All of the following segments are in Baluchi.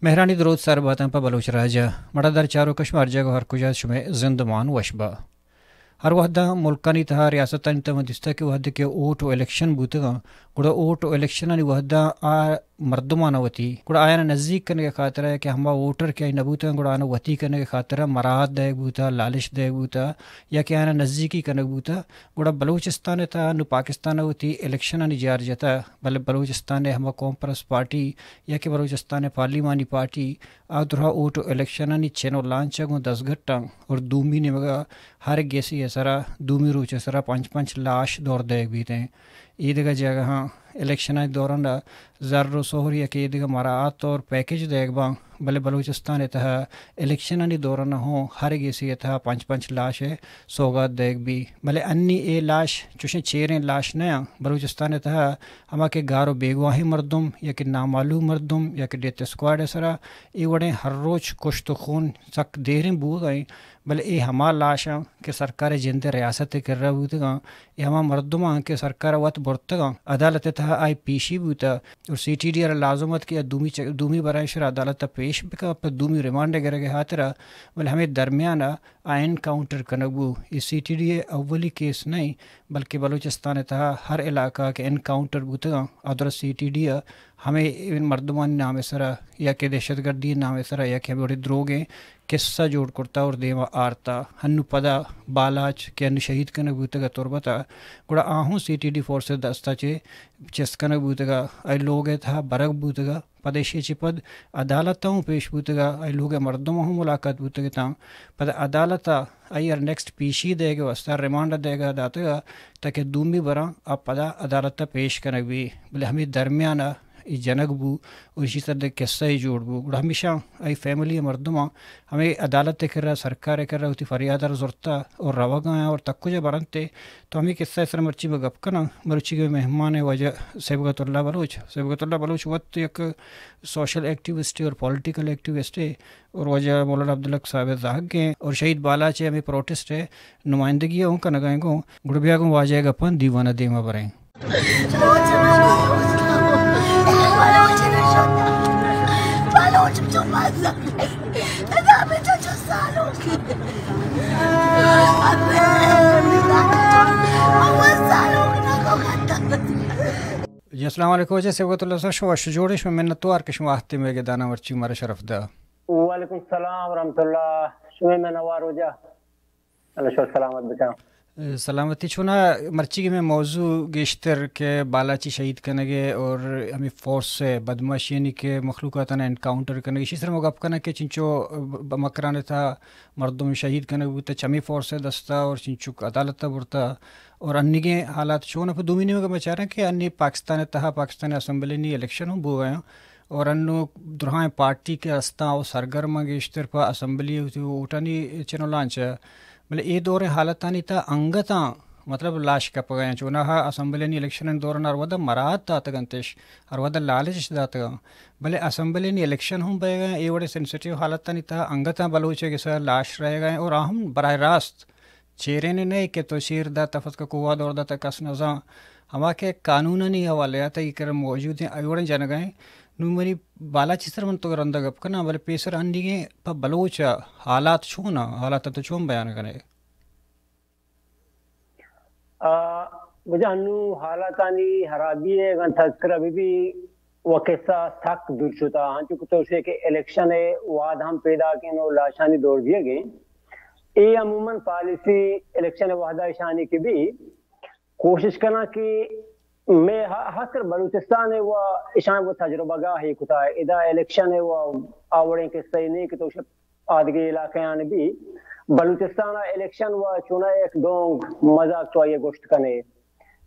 مہرانی درود سر باتاں پہ بلوچ راج ء۔ مڑادار چاروک ء شما ہر جاگہ ء ہر کجا ات، شمئے زندمان وش با۔ ہر وہداں ملکانی تہا، ریاستانی تہا من دیستہ کہ وہدے کہ ووٹ و الیکشن بوتگاں، گڑا ووٹ و الیکشنانی وہداں آ مردماں وتی، گڑا آیاں نزیک کنگ ء خاطر ء کہ ہما ووٹر کہ آئی نہ بوتگاں، گڑا آناں وتی کنگ ء خاطر ء مراعات دئیگ بوتہ، لالچ دئیگ بوتہ، یا کہ آناں نزیکی کنگ بوتہ۔ گڑا بلوچستان ء تہا نوں پاکستان ء وتی الیکشنانی جار جتہ، بلے بلوچستان ء ہما قوم پرست پارٹی یا کہ بلوچستان ء پارلیمانی پارٹی آ درا ووٹ و الیکشنانی چن و لانچ ء گوں دزگٹاں اور دومی نیمگ ء ہر گیسی ء سرا، دومی روچ ء سرا پنچ پنچ لاش دور دئیگ بیتیں۔ ایدگہ جاگہاں الیکشنانی دوران ء زر و سہر یا کہ ایدگہ مراعات اور پیکج دئیگ باں، بلے بلوچستان ء تہا الیکشنانی دوران ء ہوں ہر گیسی ء تہا پنچ پنچ لاش ء سوگات دئیگ بی، بلے انی اے لاش چوشیں چیریں لاش نیاں۔ بلوچستان ء تہا ہما کہ گار و بیگواہیں مردم یا کہ نامعلوم مردم یا کہ ڈیتھ اسکواڈ ء سرا اے وڑیں ہر روچ کشت و خون سک دیریں بوگ ء انت، بلے اے ہما لاش آں کہ سرکار ء جند ء ریاست ء کرا بوتگاں، اے ہما مردم آں کہ سرکار ء وت برتگاں، عدالت ء تہا آئی پیشی بوتہ اور سی ٹی ڈی ء را لازم ات کہ آ دومی چ-، دومی برائیں شر عدالت ء پیش بکن پہ دومی ریمانڈ ء گرگ ء ہاترا، بلے ہمے درمیان ء آ انکاؤنٹر کنگ بو۔ اے سی ٹی ڈی ء اولی کیس نہ انت، بلکہ بلوچستان ء تہا ہر علاقہ کہ انکاؤنٹر بوتگاں، آ درا سی ٹی ڈی ء ہمے مردمانی نام ء سرا یا کہ دہشت گردی نام ء سرا یا کہ ہمے وڑیں دروگیں قصہ جوڑ کرتا اور دیما آرتا۔ ہنو پدا بالاچ کہ ہنو شہید کنگ بوتگ ء تربت ء، گڑا آہوں سی ٹی ڈی فورس ء دستا چہ چست کنگ بوتگ ء، اے لوگ ء تہا برگ بوتگ ء۔ پد ایشی ء چہ پد عدالت ء ہوں پیش بوتگ ء، اے لوگ ء مردم ہوں ملاقات بوتگ اتاں۔ پد عدالت ء آئی ء را نیکسٹ پیشی دئیگ ء واستہ ریمانڈ ء دئیگ ء داتگ ء تاکہ دومی براں آ پدا عدالت ء پیش کنگ بی، بلے ہمے درمیان ء اے جنگ بو اور ایشی سر ء قصہ ء جوڑ بو۔ گڑا ہمیشاں اے فیملی ء مردماں ہمے عدالت ء کرا، سرکار ء کرا وتی فریاد ء را زرتا اور روگ ء آیاں اور تک کجا برنت ء تو ہمے قصہ ء سر مرچی ما گپ کناں۔ مروچی کہ مہمان ء واجہ صبغت اللہ بلوچ، صبغت اللہ بلوچ وت یک سوشل ایکٹیوسٹ اور پولیٹیکل ایکٹیوسٹ ء اور واجہ مولانا عبدالحق صاحب ء زہگ ء اور شہید بالاچ ء ہمے پروٹسٹ ء نمائندگی ء اوں کنگ ء گوں۔ گڑا بیا گوں واجہ ء گپاں دیوان ء دیما بریں۔ جی، السلام علیکم واجہ صبغت اللہ صاحب، شما وش جوڑ ئے، شما منتوار کہ شما وہدے مئے گدانا مرچی مارا شرف دا۔ وعلیکم السلام ورحمۃ اللہ، شما منوار واجہ۔ اللہ شما سلامت بچا۔ سلامتی۔ چونا مرچی کہ مئے موضوع گیشتر کہ بالاچی شہید کنگ ء اور ہمیں فورس ء بدمعاشیانی کہ مخلوقات آناں انکاؤنٹر کنگ، ایشی سر ما گپ کناں کہ چنچو ب-، مکران ء تہا مردم شہید کنگ بوتہ چمی فورس ء دستا اور چنچو عدالت ء برتہ اور انیگیں حالات چون ء۔ پہ دومی نیمگ ء ما چاراں کہ انی پاکستان ء تہا پاکستان اسمبلی نی الیکشن ہم بوگ ء آں۔ اور انوں درہائیں پارٹی کہ استاں او سرگرماں گیشتر پہ اسمبلی ء وتی ووٹانی چن و لانچ ء، بلے اے دوریں حالتانی تہا انگتاں مطلب لاش کپگ ء انت۔ چوناہا اسمبلیانی الیکشنانی دوران ہر وھد ء مراعات داتگ انت اش، ہر وھد ء لالچ اش داتگ انت، بلے اسمبلیانی الیکشن ہم بئیگ ء انت، اے وڑیں سینسٹیو حالتانی تہا انگتاں بلوچ ء گس ء لاش رہگ ء انت اور آ ہم براہ راست چیرین نہ کہ تو چیر دات، فتک کوہ ء دور دات، کس نہ زان۔ ہما کہ قانونانی حوالہ ء تئی کرا موجود ہیں، اے وڑیں جنگ ء ہیں۔ نوں منی بالاچی سر من تو رندا گپ کناں، بلے پیسر انیگیں پہ بلوچ ء حالات چون ء؟ حالات تو چون بیان کنے؟ آ، بجا انوں حالاتانی خرابی ء اگاں تذکرہ بہ بی، و قصہ سک دور شتا، ہنچو کہ تو شے کہ الیکشن ء وعد ہم پیداک انت و لاشانی دور دیگ انت۔ اے عموماً پالیسی الیکشن ء وھدا اشانی کہ بی کوشش کناں کہ مئے ہ-، ہر سر بلوچستان ء و اشان و تجربہ گاہے کتا، ادا الیکشن ء و آوڑیں قصہ ء نہیں کہ تو شپ آدگہ علاقہ آن بی۔ بلوچستان ء الیکشن و چونہ یک ڈونگ مزاک تو آئی ء گوشت کنے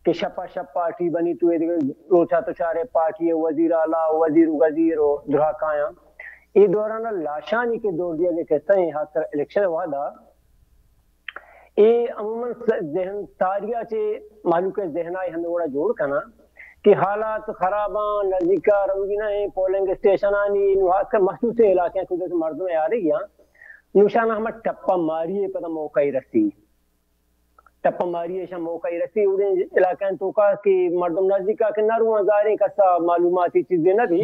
کہ شپ ء شپ پارٹی بنی تو ایدگہ روچا تو چارے پارٹی ء وزیر اعلی، وزیر گزیر و درا کایاں۔ اے دوران ء لاشانی کہ دور دیگ ء قصہ ہیں، خاص کر الیکشن ء وھدا اے عموماً س-، ذہن ساری ء چہ مہلوک ء ذہن ء ہمے وڑا جوڑ کناں کہ حالات خراب آں، نزیک ء روگی نہ ایں، پولنگ اسٹیشنانی نوں خاص کر مخصوصیں علاقیاں کجا کہ مردم ء آرگی آں، نوں شان ہما ٹپہ ماری ء پدا موقع رسی۔ ٹپہ ماری ء شان موقع رسی، اڑیں علاقیاں توکا کہ مردم نزیک ء کہ نہ رواں، ظاہریں کسا معلوماتی چیزے نہ بی۔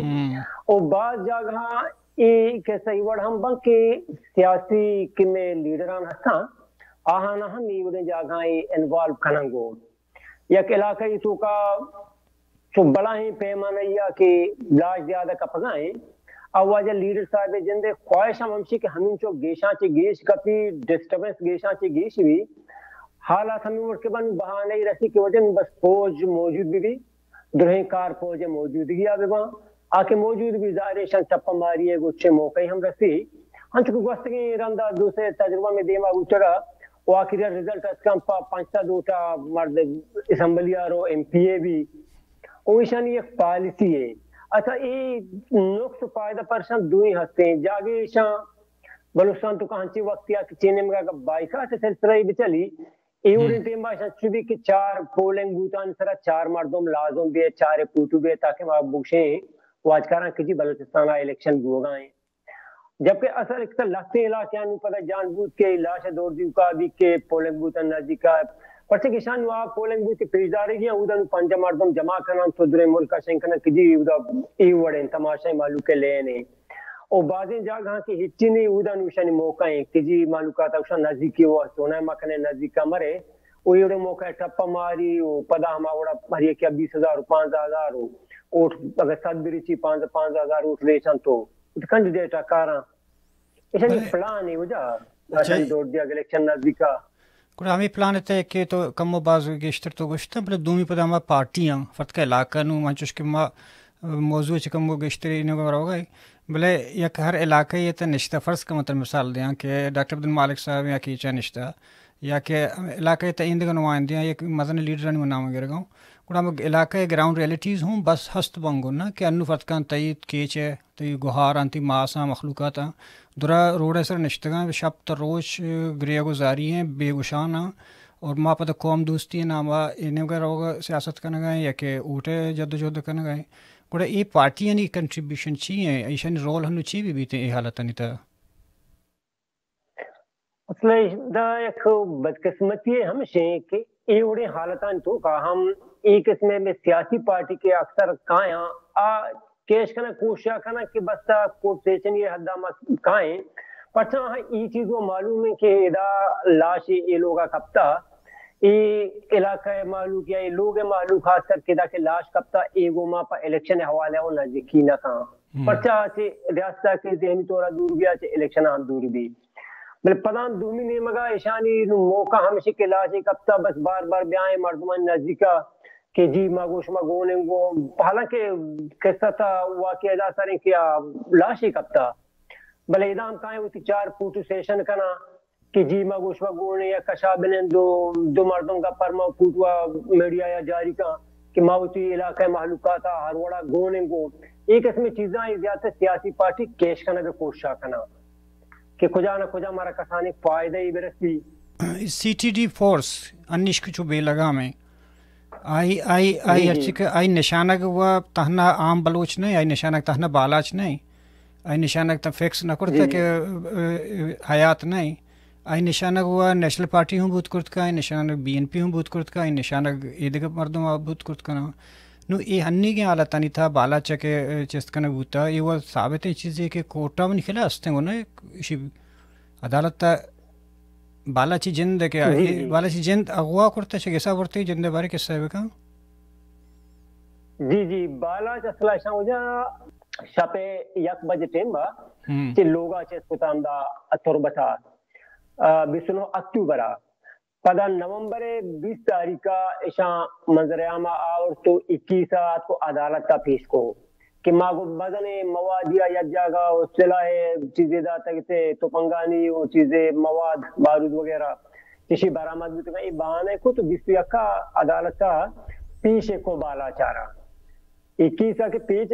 او بعض جاگہاں اے کسہ ای وڑ ہم بنت کہ سیاسی کہ مئے لیڈران ہستاں، آہانا ہم ای وڑیں جاگہاں انوالو کنن گو۔ یک علاقہ ای توکا چو بلاہیں پیمانہ یا کہ لاش زیادہ کپگا ہیں، او واجہ لیڈر صاحب جندے خواہش ہم ہمشی کہ ہمینچو گیشاں چہ گیش کپی، ڈسٹربنس گیشاں چہ گیش بی۔ حالات ہمیں وڑ کہ بن بہانہ ای رسی کہ وجہ بس فوج موجود بی، درہیں کار فوج موجودگی آ بباں، آ کہ موجود بی ظاہر ایشان ٹپہ ماری ء گچے موقع ہم رسی۔ انچو کہ گوستگیں رندا دو سے تجربہ میں دیما بوتگا، و آخری رزلٹ اتکاں پہ پنچ سد ووٹا مرد اسمبلی آ رو، ایم پی اے بی۔ او ایشانی یک پالیسی ہے۔ اچھا، اے نقص و فائدہ پرشان دوئیں ہستیں۔ جاگے ایشاں بلوچستان تو کہاں چی وقتی آ کہ چین میں بائیکاٹ سلسلہ ہی بچلی، اے وڑیں ٹیم باش انچو بی کہ چار پولنگ بوتانی سرا چار مردم لازم بی، چار پوٹو بی، تاکہ ما بگشیں واجکاراں کہ جی بلوچستان آ الیکشن بوگا ہیں۔ جبکہ اصل ایک لہتیں علاقیاں نوں پدا جان بوت کہ لاش دور دیوکا بی کہ پولنگ بوتن نزدیکا، پرچہ کہ شان نوں آ پولنگ بوت کہ پیش دارگی اودا نوں پنجہ مردم جمع کنن تو درے ملک شنگ کنن کہ جی اودا ای وڑیں تماشا مالو کے لینے۔ او بازیں جاگہاں کہ ہچی نہیں، اودا نوں ایشانی موقع ہیں کہ جی مالوکات اوشان نزدیکی و چونہ مکنے نزدیکا مرے، او ایڑے موقع ٹپا ماری و پدا ہما وڑا ہر یکی بیس ہزار و پانزدہ ہزار و ووٹ، اگر صد بریچی پانزدہ، پانزدہ ہزار ووٹ ریچن تو کنڈیڈیٹ کاراں۔ ایشانی پلان ہے وجہ، ایشانی دور دیا الیکشن نزدیکا۔ گڑا ہمے پلان ء تہ کہ تو کمو باز گیشتر تو گوشتہ، بلے دومی پدا ہما پارٹیاں فرد کا علاقہ نوں، انچوش کہ ما موضوع چہ کمو گیشتر اینگو روگا ایں، بلے یک ہر علاقہ ء تہ نشتہ، فرض کن من ترا مثال دیاں کہ ڈاکٹر عبدالمالک صاحب یا کیچا نشتہ، یا کہ علاقہ ء تہ ایندگہ نمائندیاں، یک مزن لیڈرانی من نام گرگا اوں۔ گڑا ہم علاقہ ء گراؤنڈ ریئلٹیز ہوں بس ہست بنگو نا کہ انو فرد کن تئی کیچ ء تئی گہاراں، تئی ماساں، مخلوقاتاں درا روڈ ء سر نشتگاں، شپ تا روچ گریگ و زاری ایں، بے گشاناں، اور ما پدا قوم دوستی ء نام ء اے نیمگا روگ ء سیاست کنگا ایں یا کہ ووٹ ء جدوجہد کنگا ایں۔ گڑا اے پارٹیانی کنٹریبیوشن چی ایں؟ ایشانی رول ہنو چی بہ بیت اے حالتانی تہا؟ اصل ء دا یک بدقسمتی ہمش ایں کہ اے وڑیں حالتانی توکا ہم اے قسم ء سیاسی پارٹی کہ اکثر کایاں آ کیش کنگ کوشش کنگ کہ بس کوٹ سیشن یہ حد ما کائیں، پرچا اے چیز وہ معلوم ہے کہ ادا لاش اے لوگا کپتا، اے علاقہ مہلوک یا اے لوگ مہلوک خاص کر کے دا کہ لاش کپتا اے گو ما پہ الیکشن حوالے و نزدیکی نہ کاں۔ پرچا چہ ریاست کے ذہنی طور دور بیا، چہ الیکشن ہم دور بی۔ بلے پدا دومی نیمگا ایشانی نوں موقع ہمیش کہ لاشے کپتا، بس بار بار بیائیں مردمانی نزدیکا کہ جی ما گو شما گون ایں گو، حالانکہ قصہ تا واقعہ دا سر ایں کہ آ لاشے کپتا، بلے ادا ہم کائیں وتی چار فوٹو سیشن کنا کہ جی ما گو شما گون ایں یا کشا بنیں، دو، دو مردم گپ پر ما فوٹو میڈیا یا جاری کن کہ ما وتی علاقہ مہلوکاتا ہر وڑا گون ایں گو۔ اے قسم چیزاں زیادہ سیاسی پارٹی کیش کنگ کوشش کنا کہ کجا نہ کجا مارا کسانیں فائدہ ای برسی۔ سی ٹی ڈی فورس انیش کچو بے لگام ایں۔ آئی، آئی، آئی ہرچی کہ آئی نشانگ و تہنا عام بلوچ نہ ایں، آئی نشانگ تہنا بالاچ نہ ایں، آئی نشانگ تہ فکس نہ کرتا کہ، ا، ا، حیات نہ ایں۔ آئی نشانگ و نیشنل پارٹی ہوں بوت کرت کا، آئی نشانگ بی این پی ہوں بوت کرت کا، آئی نشانگ ایدگہ مردم بوت کرت کنا۔ نو اے ہنیگیں حالتانی تہا بالاچ کہ چست کنگ بوتا، اے و ثابتیں چیزے کہ کورٹا منی خلاف استیں گو نہ، اشی عدالت تا بالاچی جند کہ، جی، اے جی۔ بالاچی جند اغوا کرتا، چہ گسا برتے، جند بارے قصہ بکن۔ جی، جی، بالاچ اصلا شاہ وجہ شپ یک بجے ٹیم با، ہم۔ چہ لوگا چست کتان دا تربتا، آ، بیست و نو اکتوبر آ۔ پدا نومبر بیست تاریخ ء اشاں منظر عام ء آورت و اکیس ء آتک و عدالت ء پیش کو کہ ما گو مزنیں موادی ء یک جاگہ و سلاح چیزے داتگ تے، تپنگانی و چیزے مواد، بارود وغیرہ، چشی برآمد بوتگ۔ اے بہانہ کو تو بیست و یک ء عدالت ء پیش کو بالاچار ء۔ اکیس ء کہ پیش،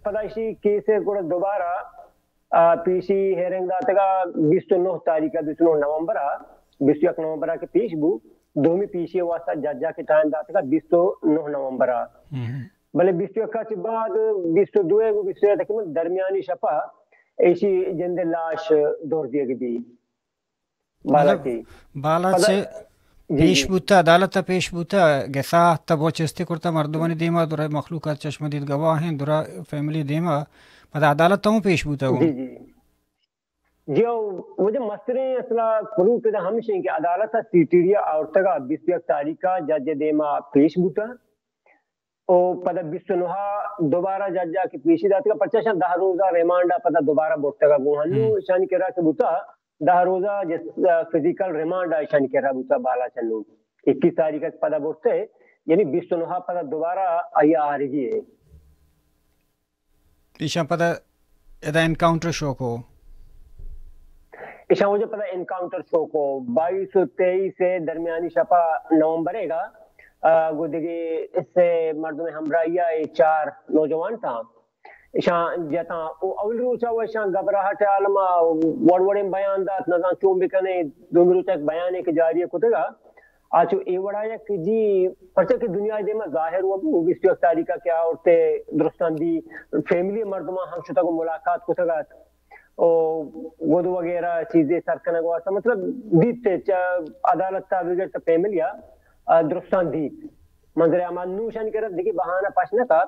پدا اشی کیس گڑا دوبارہ آ، پیشی ہیئرنگ داتگا بیست و نو تاریخ ء، بیست و نو نومبر ء، بیست و یک نومبر ء کہ پیش بو، دومی پیشی ء واسطہ جج ء کہ ٹائم داتگا بیست و نو نومبر ء۔ ہم۔ بلے بیست و یک ء چہ بعد بیست و دو ء گوں بیست و یک تقریباً درمیانی شپ ء ایشی جند ء لاش دور دیگ بی۔ مطلب، بالاچی۔ بالاچ پدا، جی، پیش جی۔ بوتا، عدالت ءَ پیش بوتا، گسا تا بلوچ استے کرتا مردمانی دیما، درا مخلوق ءِ چشم دید گواہ ایں، درا فیملی دیما، پدا عدالت ءَ ہوں پیش بوتا گوں۔ جی، جی۔ جی، او وجہ مستریں اصلا پروف ادا ہمش ایں کہ عدالت ءَ سی ٹی ڈی ءَ آورتگا بیست یک تاریخ ءَ جج ءِ دیما پیش بوتا۔ او پدا بیست و نہ ءَ دوبارہ جج ءَ کہ پیشی داتگا، پرچا اشاں دہ روزہ ریمانڈ ءَ پدا دوبارہ برتگا گوں۔ ہنو ہم۔ اشانی کرا کہ بوتا، دہ روزہ جس، آ، فزیکل ریمانڈ ءَ اشانی کرا بوتا بالاچ انو۔ اکیس تاریخ ءَ پدا برتے، یعنی بیست و نہ ءَ پدا دوبارہ آئی آرگی ہے۔ ایشاں پدا ادا انکاؤنٹر شوکو۔ ایشاں وجہ پدا انکاؤنٹر شوکو، بائیس و تئیس ءِ درمیانی شپا نومبر ءِ گا، آ، گو دگہ سے مردم ہمراہی ءَ اے چار نوجوان تاں۔ ایشاں جتاں او اولی روچا و ایشاں گھبراہٹ عالما وڑ وڑیں بیان دات، نزان چون بکنے، دومی روچا ایک بیانے کہ جاری کتگا۔ آ چو اے وڑا یک جی، پرچا کہ دنیا دیما ظاہر ہوا بو، بیست و یک تاریخ ءَ کہ آورتے درستاں دی، فیملی مردماں ہم شتگ و ملاقات کتگ ات۔ او گد وغیرہ چیزے سر کنگ واسطہ، مطلب، دیت چہ عدالت تا بگر تا فیملی ءَ، آ، درستاں دیت۔ منظر امان نوشانی کرا دگہ بہانہ پش نہ کات۔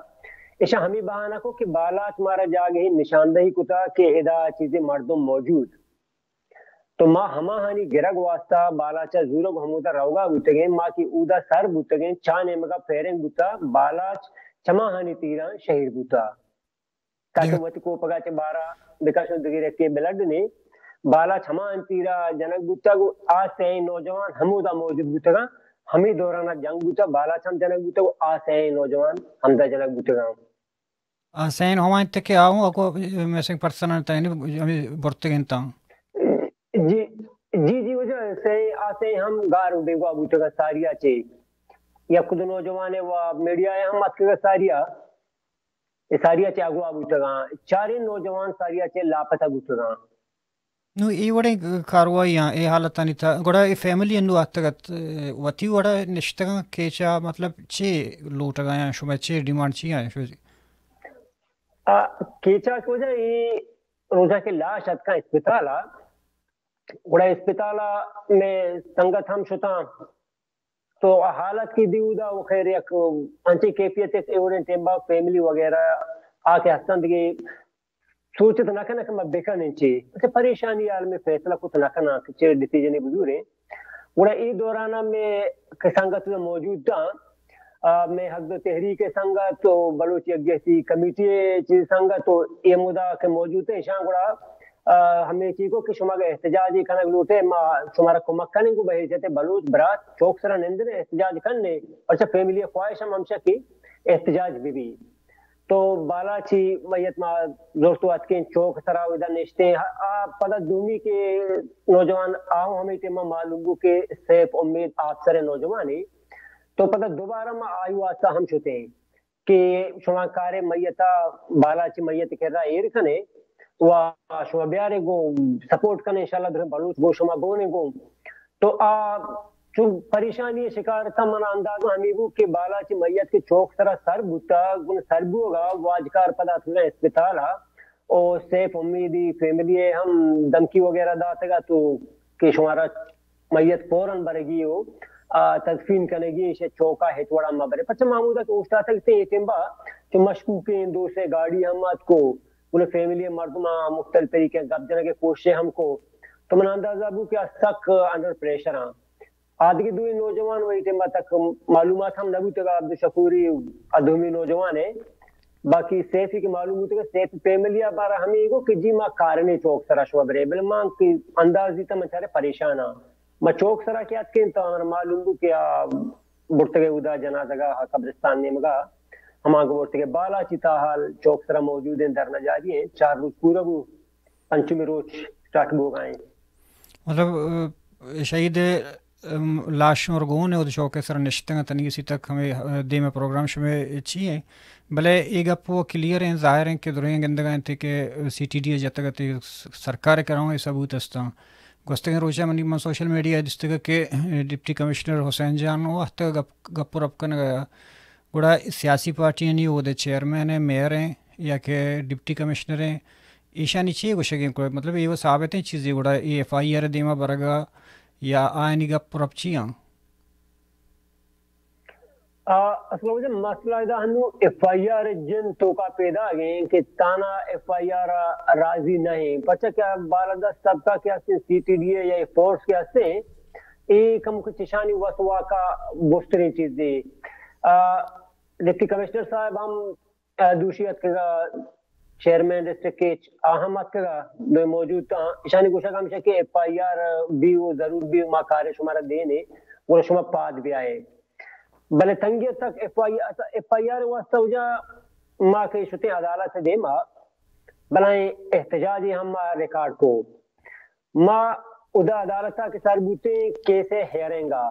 ایشاں ہمے بہانہ کو کہ بالاچ مارا جاگہے نشاندہی کتا کہ ادا چیزے مردم موجود۔ تو ما ہماہانی گرگ واسطہ بالاچ ءَ زورگ ہمودا روگا بوتگیں، ما کہ اودا سر بوتگیں، چا نیمگا فیرنگ بوتا، بالاچ چماہانی تیراں شہید بوتا۔ تاکہ جی۔ وتی کوپگا چہ بارا بکشن، دگہ رکے بلڈ نے۔ بالاچ ہماہانی تیرا جنگ بوتگ و آ سئیں نوجوان ہمودا موجود بوتگاں۔ ہمے دورانا جنگ بوتا، بالاچ ہم جنگ بوتگ و آ سئیں نوجوان ہمدا جنگ بوتگاں۔ آ سئین ہما انت کہ آ اوں اگو مسنگ پرسن انت، یعنی ہمے برتگ انت آں۔ جی، جی، جی، وجہ سے آ سے ہم گار و بیگواہ بوتگ ساریا چے۔ یک دو نوجوان و میڈیا ہم اتکگ ساریا۔ اے ساریا چے اگوا بوتگاں۔ چاریں نوجوان ساریا چے لاپتہ بوتگاں۔ نوں اے وڑیں کاروائی آں، اے حالتانی تھا، گڑا اے فیملی انوں آتگ ات، وتی وڑا نشتگاں کیچا، مطلب، چے لوٹگا آں شما، چے ڈیمانڈ چی آں شما؟ آ، کیچا کجا اے روچا کہ لاش اتکاں اسپتالا، گڑا اسپتالا میں سنگت ہم شتاں، تو آ حالت کہ دی اودا و خیر یک انچیں کیفیت ایس ایوڑیں ٹیم با فیملی وغیرہ آ کہ ہستن دگہ سوچت نہ کناں کہ ما بکنیں چی۔ اچھا پریشانی حال میں فیصلہ کت نہ کناں کہ چے ڈیسیژن بزوریں۔ گڑا اے دورانا میں کہ سنگت موجود تاں، آ، میں حق دو تحریک سنگت و بلوچ یکجہتی کمیٹی چیز سنگت و اے مدا کہ موجود ہیں، شان گڑا آ، ہمے چیز کو کہ شما اگر احتجاج کنگ لوٹے، ما شمارا کمک کنیں گو بحیثیت بلوچ برات چوک سرا نندنے احتجاج کننے، پرچہ فیملی خواہش ہم ہمشہ کہ احتجاج بی بی۔ تو بالاچی میت ما زرت و اتکیں چوک سرا و ادا نشتیں۔ آ، پدا دومی کہ نوجوان آہو ہمے ٹائم معلوم بو کہ سیف امید آفسر نوجوانے۔ تو پدا دوبارہ ما آئی واسطہ ہم شتیں۔ کہ شما کارے میتا بالاچی میت کرا ایر کنے و شما بیارے گوں سپورٹ کنے، انشاءاللہ درہیں بلوچ گوں شما بونے گوں۔ تو آ چون پریشانی شکار تھا، من اندازہ ہمیں بو کہ بالاچی میت کے چوک سرا سر بوتا، گن سر بوگا واجکار پدا اتکگا اسپتالا او سیف امیدی فیملی ہم دھمکی وغیرہ داتگا تو کہ شمارا میت فوراً برگی و، آ، تدفین کنگی، ایشی چوکا ہچ وڑا مبرے۔ پرچہ ما ہمودا کہ اوشتاتگ اتیں اے ٹیم با کہ مشکوکیں دو سے گاڑی ہم آتکو، گڑا فیملی مردماں مختلف طریقے گپ جنگ کوشش ہم کو۔ تو من اندازہ بو کہ آ سک انڈر پریشر آں۔ آ دگہ دوئیں نوجوان و اے ٹیم با تک معلومات ہم نہ بوتگ، عبدالشکوری آ دومی نوجوان ہے۔ باقی سیفی کہ معلوم بوتگ، سیف فیملی آ بارا ہمیں گو کہ جی ما کارنے چوک سرا شما برے، بلے ما کہ انداز دیتا من چارے پریشان آں۔ ما چوک سرا کہ اتکیں تو ہمارا معلوم بو کہ آ برتگے اودا جنازگا قبرستان نیمگا، ہما گو برتگے بالاچی تاحال چوک سرا موجود ہیں، دھرنا جاری ہیں، چار روز پورا بو، پنچمی روچ سٹارٹ بوگا ہیں۔ مطلب، اہ، شہید، ام، لاش شمر گون ہے، او چوک سرا نشتگ ہیں، تنگی سی تک ہمیں، اہ، دیم پروگرام شمے چی ہیں؟ بلے اے گپ وہ کلیئر ہیں، ظاہر ہیں کہ درہیں گندگا ہیں کہ سی ٹی ڈی جتگ تے سرکار کرا ہوں، اے ثبوت استاں۔ گوستگیں روچا منی من سوشل میڈیا دیستگ کہ ڈپٹی کمشنر حسین جان وہد گپ، گپ و رپ کنگا، گڑا سیاسی پارٹیانی عہدے چیئرمین ہیں، میئر ہیں یا کہ ڈپٹی کمشنر ہیں، ایشانی چی گوشگیں کو، مطلب اے وہ ثابتیں چیزے گڑا اے ایف آئی آر دیما برگا یا آئینی گپ و رپ چی آں؟ آ، اصل وجہ مسئلہ ادا ہنو ایف آئی آر جند توکا پیدا گئے کہ تانا ایف آئی آر راضی نہیں، پرچہ کہ بالادست طبقہ کہ ہستیں، سی ٹی ڈی اے یا فورس کہ ہستیں، اے کم کچھ چشانی وسواکا گستریں چیزے۔ آ، ڈپٹی کمشنر صاحب ہم آ، دوشی اتکگا، چیئرمین ڈسٹرکٹ کیچ آ ہم اتکگا، دوئیں موجود تاں۔ اشانی گوشگ ہمیش کہ ایف آئی آر بی و ضرور بی، ما کارے شمارا دینے، گڑا شما پاد بیائے۔ بلے تنگی تک F I R, F I R واسطہ وجہ ما کہ شتیں عدالت دیما، بلائیں احتجاجی ہم ما ریکارڈ کو۔ ما ادا عدالت ء کہ سر بوتیں کیس ء ہیئرنگ ء،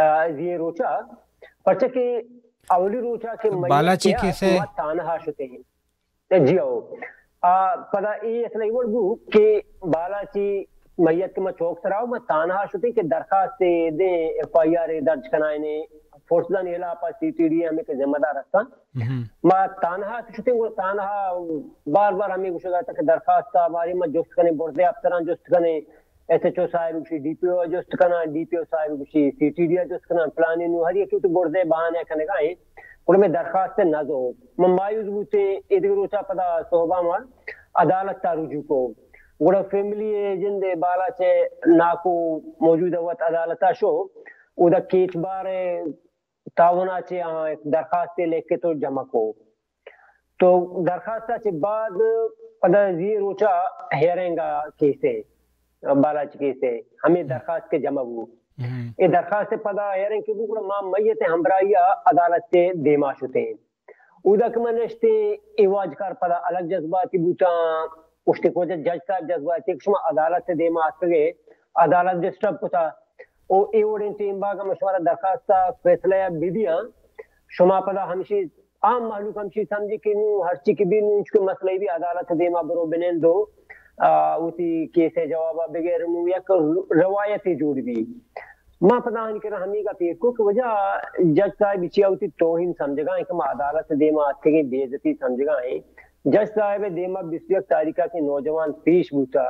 آ، زی روچا، پرچہ کہ اولی روچا کہ میت بالاچی کیس ء ما تانہا شتیں۔ جی ہو۔ آ، پدا اے اصل ایوڑ بو کہ بالاچی میت کہ ما چوک سرا، ما تانہا شتیں کہ درخواست دیں، ایف آئی آر درج کنائنے، فورسدانی ہلاپ ء سی ٹی ڈی ہمیں کہ ذمہ دار ہستاں۔ ما تانہا شتیں، گڑا تانہا بار بار ہمیں گوشگا تھا کہ درخواست ء بارے ما جست کنیں، بردے افسراں جست کنیں، ایس ایچ او صاحب گوشی ڈی پی او جست کناں، ڈی پی او صاحب گوشی سی ٹی ڈی جست کناں، پلانی نو ہر یکی تو بردے بہانے کنگا ہیں۔ گڑا میں درخواست نہ دو، من مایوس بوتے، ادھر روچا پدا صحبہ ما عدالت تا رجوع کو۔ گڑا فیملی جند بالاچ ناکو موجود وت عدالت شو، اودا کیچ بار تعاون ء چہ آ درخواست لکھت و جمع کو۔ تو درخواست ء چہ بعد پدا زی روچا ہیئرنگ ء کیس ء، بالاچ کیس ء ہمیں درخواست کے جمع بو۔ اے درخواست پدا ہیئرنگ کے بو، گڑا ما میت ہمراہی ء عدالت ء دیما شتیں۔ اودا کہ من نشتیں، اے واجکار پدا الگ جذباتی بوتاں، گوشتے کہ وجہ جج صاحب جذباتی کہ شما عدالت ء دیما آتکگے، عدالت ڈسٹرب کتا۔ او اے وڑیں ٹیم باگ ہم شمارا درخواست ء فیصلہ ء بدیاں، شما پدا ہمشی عام مہلوک ہمشی سمجھی کہ نوں ہرچی کہ بی نوں انچکو مسئلہ بی عدالت دیما برو بنندو، آ، وتی کیس ء جواب ء بغیر نوں یک روایتے جوڑ بی۔ ما پدا آنی کرا ہمے گپ ایر کو کہ وجہ جج صاحب چیا وتی توہین سمجھگا ہیں کہ ما عدالت دیما آتکگیں بے عزتی سمجھگا ہیں۔ جج صاحب دیما بیست یک تاریخ ء کہ نوجوان پیش بوتا،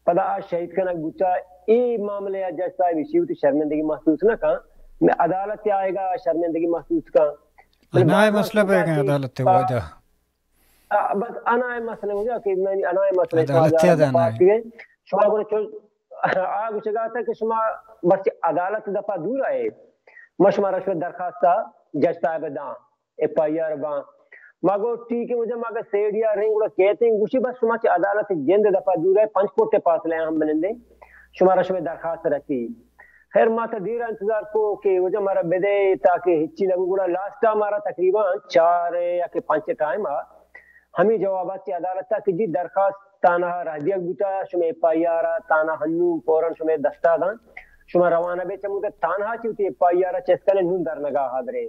پدا آ شہید کنگ بوتا، اے معاملہ ء جج صاحب ایشی وتی شرمندگی محسوس نہ کن۔ میں عدالت آئے گا شرمندگی محسوس کن۔ بلے انائے بعض مسئلہ وقت پہ گئے کہ عدالت آ، واجہ۔ آ، بس انائے مسئلہ ہو جا کہ میں انائے مسئلہ عدالت واجہ ادا نہ پاس ہے۔ گئے۔ شما گڑا چو، آ گوشگا تھا کہ شما بس عدالت دپا دور آئے۔ ما شما رشوت درخواست جج صاحب داں۔ ایف آئی آر باں۔ ما گو ٹھیک ہے، وجہ ما اگر سیڈیا رنگ گڑا کہتے ہیں، گوشی بس شما چہ عدالت جند دفعہ دور ہے، پنچ فٹ فاصلہ ہم بنندے، شما را شمے درخواست رسی۔ خیر، ما تا دیر انتظار کو کہ وجہ مارا بدے تاکہ ہچی نہ گڑا لاسٹ مارا تقریباً چار یا کہ پنچ ٹائم آ ہمیں جوابات چہ عدالت تا کہ جی درخواست تانا رہ دیگ بوتا، شمے ایف آئی آر تانا ہنو فوراً شمے دستا داں، شما روانہ بے چمودا تانہا چوتی ایف آئی آر چست کنے نون در نگاہ حاضرے۔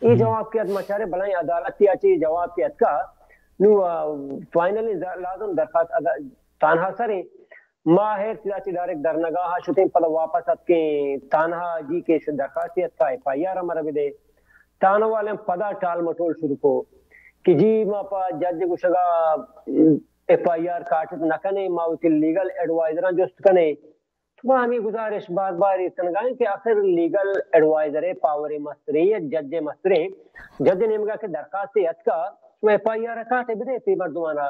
اے جواب کہ ات مچارے بلائیں عدالت ء چہ اے جواب کہ اتکا، نو، آ، فائنل ز-، لازم درخواست ادا-، تانہا سریں۔ ما ہیر سیدا چہ ڈائریکٹ درنگاہ ء شتیں، پدا واپس اتکیں تانہا جی کہ شد درخواست اتکا ایف آئی آر ہمارا بدے۔ تانہ والے پدا ٹال مٹول شروع کو کہ جی ما پا جج گشگا ایف آئی آر کاٹت نہ کنے، ما وتی لیگل ایڈوائزراں جست کنے۔ تو ما ہمے گزارش بار بار ایتنگا ایں کہ آخر لیگل ایڈوائزر ء پاور ء مستریں یا جج ء مستریں، جج ء نیمگا کہ درخواست اتکا، شما ایف آئی آر کاٹ ء بدے تی مردمانا۔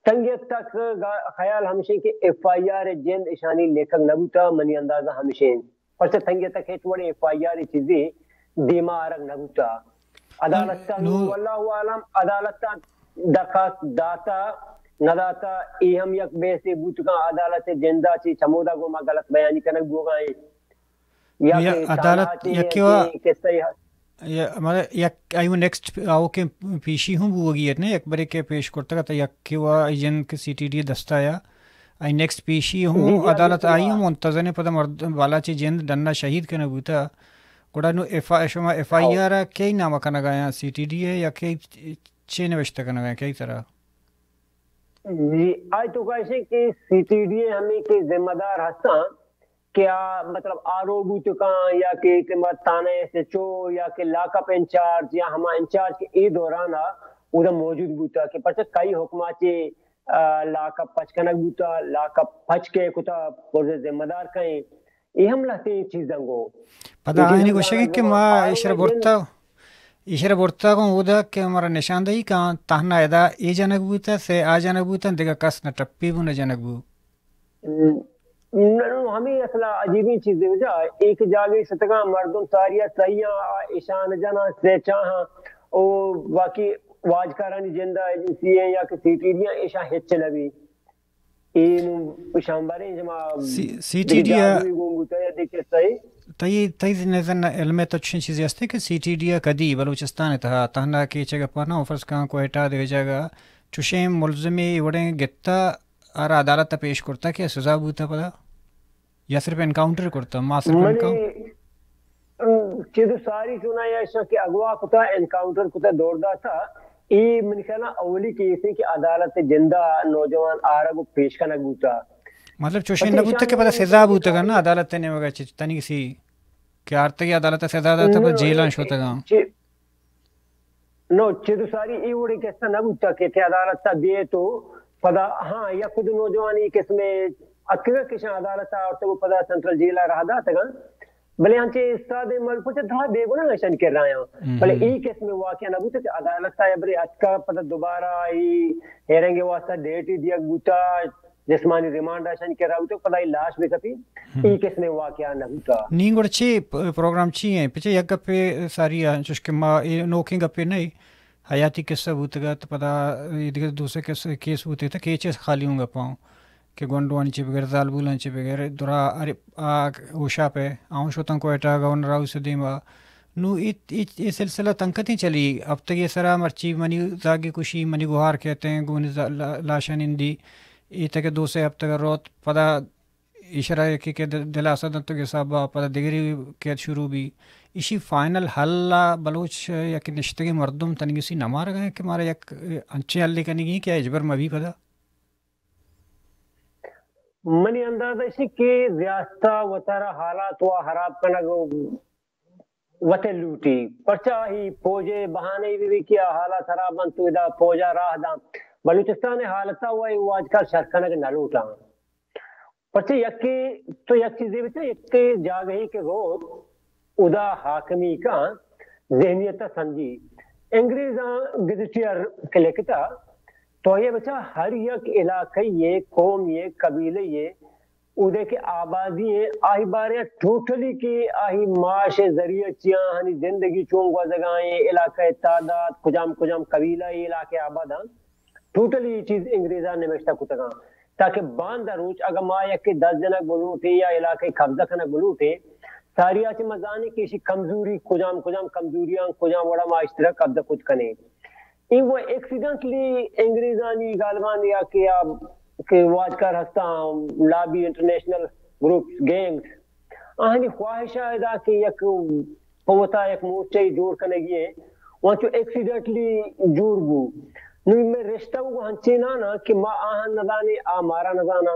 تنگی تک گا-، خیال ہمشیں کہ ایف آئی آر جند اشانی لیکھگ نہ بوتا، منی اندازہ ہمشیں۔ پرچہ تنگی تک ہچ وڑیں ایف آئی آر چیزی دیما آرگ نہ بوتا۔ عدالت ء نو، نو واللہ عالم، عدالت ء درخواست داتا نہ داتا، اے ہم یک بحثے بوت کن، عدالت ء جندا چی چمودا گوں ما غلط بیانی کنگ بوگا ایں۔ یا نو یا کہ عدالت تانا چی یکے وا کہ قصہ ء یا مطلب یک ایو نیکسٹ آوکیں پیشی ہوں بوگی ہے نا، یک برے کہ پیش کرتگ ات، یکے وا جن کہ سی ٹی ڈی دستا یا آئی نیکسٹ پیشی ہوں جی، جی، عدالت آئی ہوں منتظر ہیں، پدا مرد بالاچی جند ڈنا شہید کنگ بوتا۔ گڑا نو ایف آئی، شما ایف آئی آر ء کئی نام کنگ ء آیاں؟ سی ٹی ڈی ء یا کئی چے نوشتہ کنگ ء آیاں؟ کئی طرح؟ جی، آئی تو کہشے کہ سی ٹی ڈی ء ہمیں کہ ذمہ دار ہستاں کہ آ، مطلب، آر او بوت کاں یا کہ، کہ ما تھانہ ایس ایچ او یا کہ لاک اپ انچارج یا ہما انچارج کہ اے دوران آ اودا موجود بوتا کہ پرچہ کئی حکما چے، آ، لاک اپ پچ کنگ بوتا، لاک اپ پچ کے کتا، پرز ذمہ دار کئیں۔ اے ہم لہتیں چیزاں گو۔ پدا آیانی گوشگ کہ ما ایشرا برتا، ایشرا برتا گوں اودا کہ مارا نشاندہی کاں، تہنا ادا اے جنگ بوتا، سے آ جنگ بوتا، دگہ کس نہ ٹپی بو نہ جنگ بو۔ نو ہمے اصلا عجیبیں چیزے وجہ، ایک جاگے شتگاں مردم ساریا سہیاں، اشان جناں سے چاہاں، او باقی واجکارانی جندا ایجنسی ہیں یا کہ سی ٹی ڈی ہیں، ایشاں ہچ نہ بی۔ اے نوں شمبریں شما سی، سی ٹی ڈی ء گوں بوتا یا دگہ کسہ اے؟ تئی، تئی نظر ء علم ء تو چشیں چیزے ہستے کہ سی ٹی ڈی ء کدی بلوچستان ء تہا تہنا کیچ ء گپا نہ، فرض کن کوئٹہ دگہ جاگہ چشیں ملزمے وڑیں گتا آرا عدالت ء پیش کرتا کہ سزا بوتا پدا؟ یا صرف انکاؤنٹر کرتا؟ ما صرف منی انکاؤنٹر چیز ساری چونا یا ایشاں کہ اغوا کتا، انکاؤنٹر کتا، دور داتا۔ اے منی خیال ء اولی کیس ایں کہ عدالت ء جندا نوجوان آرگ و پیش کنگ بوتا۔ مطلب چوشیں نہ بوتا کہ پدا سزا بوتگ نا عدالت ء نیمگا چہ تنیگسی کہ آرتگی عدالت ء سزا داتا پدا جیلاں شتگاں۔ نو چد ساری اے وڑیں قصہ نہ بوتا کہ تھے عدالت تا بیئے تو پدا ہاں یک دو نوجوان اے قسم اتکگاں کہ شان عدالت تا آورتگ و پدا سینٹرل جیل ء راہ داتگاں۔ بلے انچیں استاد ملک چہ دھا بے گناہ اشانی کرا یاں۔ بلے اے قسم واقعہ نہ بوتا کہ عدالت تا برے اتکا پدا دوبارہ ای ہیرنگ واسطہ ڈیٹ ای دیگ بوتا، جسمانی ریمانڈ اشانی کرا بوتا، پدا ای لاش بکپی۔ ای قسم واقعہ نہ بوتا۔ نی گڑ چی پ-، پروگرام چی ہیں؟ پچے یک گپے ساری ء، چوش کہ ما اے نوکیں گپے نہ، حیاتی قصہ بوتگ ات، پدا اے دگہ دوسرے قصہ، کیس بوتگ ات، کیچ ء خالی اوں گپاں کہ گونڈوانی چہ بغیر، زالبولاں چہ بغیر، درا ارے آ ہوشاپ ء آؤں شتاں کوئٹہ گورنر ہاؤس ء دیما۔ نو اے، اے، اے سلسلہ تنکتیں چلی، ہفتگے سرا مرچی منی زاگی کشی، منی گوہار کہتے ہیں، گونی زا-، لا-، لاشا نندی، اے تک دو سے ہفتگ روت، پدا ایشرا یکے کہ د-، دلاسہ دنتگ حساب ء پدا دگری کیت شروع بی۔ ایشی فائنل حل ء بلوچ یک نشتگیں مردم تنیگسی نہ مارگ ء کہ مارا یک انچیں حلے کنگی کہ آ ہچبر مہ بی پدا۔ منی اندازہ ایشی کہ ریاست ء وتارا حالات و خراب کنگ وت لوٹی، پرچا ہی پوج ء بہانے بی بی کہ آ حالات خراب انت تو ادا پوج ء راہ داں۔ بلوچستان ء حالت ء و واجکار شر کنگ نہ لوٹاں۔ پرچہ یکے تو یک چیزے بچار، یکے جاگہے کہ روت، ادا حاکمی کاں، ذہنیت ء سنجی۔ انگریزاں گزٹیئر کہ لکھتا، تو یہ بچار ہر یک علاقہ یہ، قوم یہ، قبیلہ یہ، اودے کہ آبادی ہیں، آہی بارے ٹوٹلی کہ آہی معاش ذریعہ چیاں، ہنی زندگی چون گوزگائیں، علاقہ تعداد، کجام کجام قبیلہ یہ علاقہ آباد ہیں۔ ٹوٹلی یہ چیز انگریزاں نوشتہ کتگاں، تاکہ باندا روچ اگاں ما یکے دست جنگ بلوٹیں یا علاقے قبضہ کنگ بلوٹیں، ساری آ چہ ما زانیں کہ ایشی کمزوری کجام کجام کمزوریاں، کجام وڑا ما اشترا قبضہ کت کنیں۔ اے وہ ایکسیڈنٹلی انگریزانی غالباً یا کہ آ کہ واجکار ہستاں، لابی، انٹرنیشنل گروپس، گینگز، آہانی خواہش ء ادا کہ یک پہ وتا یک مورچہ جوڑ کنگی ہیں، وانچو ایکسیڈنٹلی جوڑ بو۔ نو میں رشتہ وہ ہنچینانا کہ ما آہاں نزانے، آ مارا نزانا،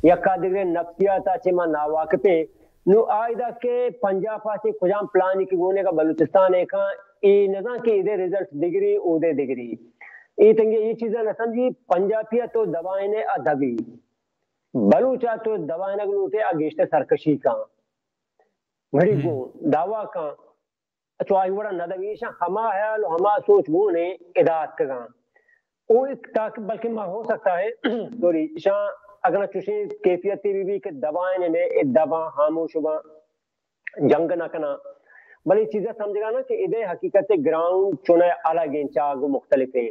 یکا دگرے نفسیات آ چے ما ناواقفیں۔ نو آئیدا کہ پنجاب آ چے کجام پلانی کہ گونے کا بلوچستان ہے کان، اے نزان کہ ادے رزلٹ دگری، اودے دگری۔ اے تنگے اے چیزا نہ سمجھی، پنجابی تو دبائنے ادبی۔ بلوچ ء تو دوائینگ لوٹے، آ گیشتر سرکشی کن، گھڑی گوں دعوا کن، چو آئی وڑا نہ دویشاں، ہما حیال و ہما سوچ گون ادا اتکگاں۔ او ایک تاک، بلکہ ما ہو سکتا ہے، سوری، شاں اگر چوشیں کیفیت بی بی کہ دوائین نے، اے دباں، خاموش باں، جنگ نہ کناں۔ بلے چیزا سمجھگا نا کہ ادے حقیقت گراؤنڈ چنے الگ ہیں، چاگ و مختلف ہیں۔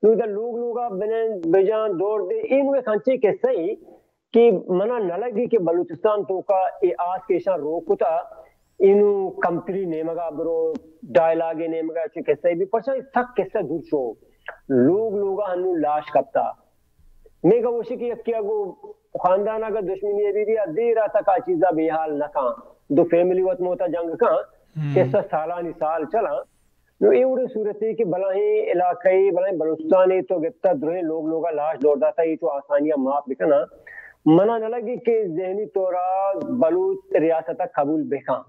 نو ادا لوگ لوگا بنن، بجان، دور دے، اے نو ایک ہنچیں قصہ ہی کہ منا نہ لگی کہ بلوچستان توکا اے آس کہ ایشاں روک کتا، اینو کمتری نیمگا برو، ڈائلاگ نیمگا چہ قصہ بی، پرچا سک قصہ دور شو۔ لوگ لوگا ہنو لاش کپتا۔ میں گوشی کہ یکی اگو خاندان اگا دشمنی بی بی، دیر تک آ چیزا بے حال نہ کان۔ دو فیملی وت موتا جنگ کان، قصہ سالانی سال چلان۔ نو اے وڑیں صورتے کہ بلاہیں علاقہ ء، بلاہیں بلوچستان ء تو گپتا درہیں لوگ لوگا لاش دور داتا، اے چو آسانی ء معاف بکناں۔ منا نہ لگی کہ ذہنی طورا بلوچ ریاست ء قبول بکاں۔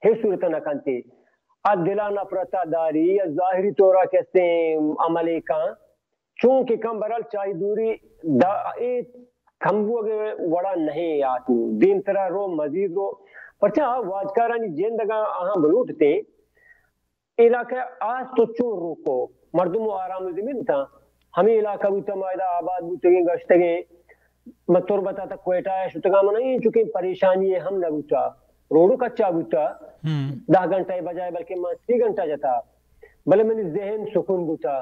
ہچ صورت ء نہ کنتے۔ ا دلا نفرت ء داری یا ظاہری طورا کسے عملے کاں، چون کہ کم برحال چاہی دوری دا اے کم بوگ ء وڑا نہیں آتو۔ دیمترا رو، مزید رو، پرچا واجکارانی جند اگاں آہاں بلوٹتیں، علاقہ آس تو چون روکو، مردم و آرام زمین تاں، ہمیں علاقہ بوتا، ما ادا آباد بوتگیں، گشتگیں، من تربت ء تا کوئٹہ ء شتگاں، من این چکیں پریشانی ہم نہ بوتا، روڈو کچا بوتا، دہ گھنٹہ ء بجائے بلکہ من سی گھنٹہ جتا، بلے منی ذہن سکون بوتا۔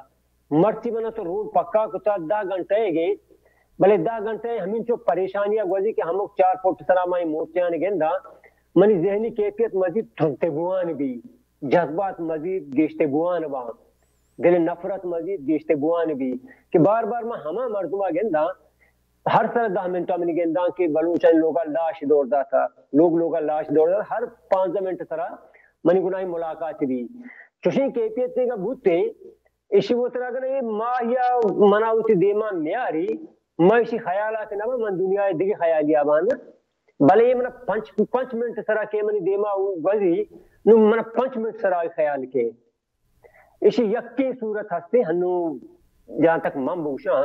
مرچی من تو روڈ پکا کتا، دہ گھنٹہ ء گئے، بلے دہ گھنٹہ ء ہمینچو پریشانی ء گوزی کہ ہمک چار فٹ سرا ما موتیان گندا، منی ذہنی کیفیت مزید تھنتے بوان بی، جذبات مزید گیشتے بوان باں، دل نفرت مزید گیشتے بوان بی کہ بار بار من ہما مردما گنداں، ہر سر دہ منٹ منی گنداں کہ بلوچانی لوگا لاش دور داتا، لوگ لوگا لاش دور داتا، ہر پانزدہ منٹ سرا منی گناہی ملاقات بی۔ چوشیں کیفیت تیگا بوتے، ایشی وترا اگر اے ماہ یا منا وتی دیما میاری، من ایشی خیالات نہ باں، من دنیا دگہ خیالی آبان۔ بلے اے منا پنچ، پنچ منٹ سرا کہ منی دیما گوزی، نو منا پنچ منٹ سرا خیال کے۔ ایشی یکیں صورت ہستے، ہنو جہاں تک من بوشاں،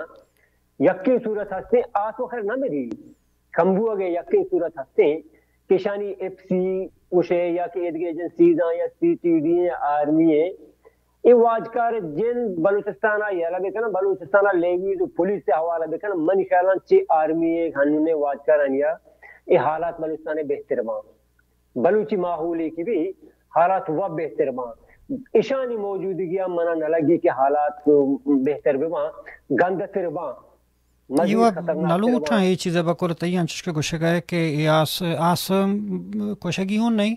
یکیں صورت ہستے، آ تو خیر نہ مری۔ کمبو اگے یکیں صورت ہستے کہ شانی ایف سی گوشے یا کہ ایدگہ ایجنسیز آں یا سی ٹی ڈی ہیں، آرمی ہیں، اے واجکار جند بلوچستان ء یلہ بکنن، بلوچستان ء لیویز و پولیس ء حوالہ بکنن، منی خیالان چہ آرمی ء ہنونے واجکارانی ء اے حالات بلوچستان ء بہتر باں۔ بلوچی ماحول ء کہ بھی حالات و بہتر باں۔ اشانی موجودگی ء منا نہ لگی کہ حالات بہتر بباں، گندتر باں۔ مزید ایوک خطرناک نہ تر لوٹاں باں۔ اے چیز ء بکل تئی انچش کہ گوشگ ء کہ اے آس، آس، م، کشگی ہوں نہیں،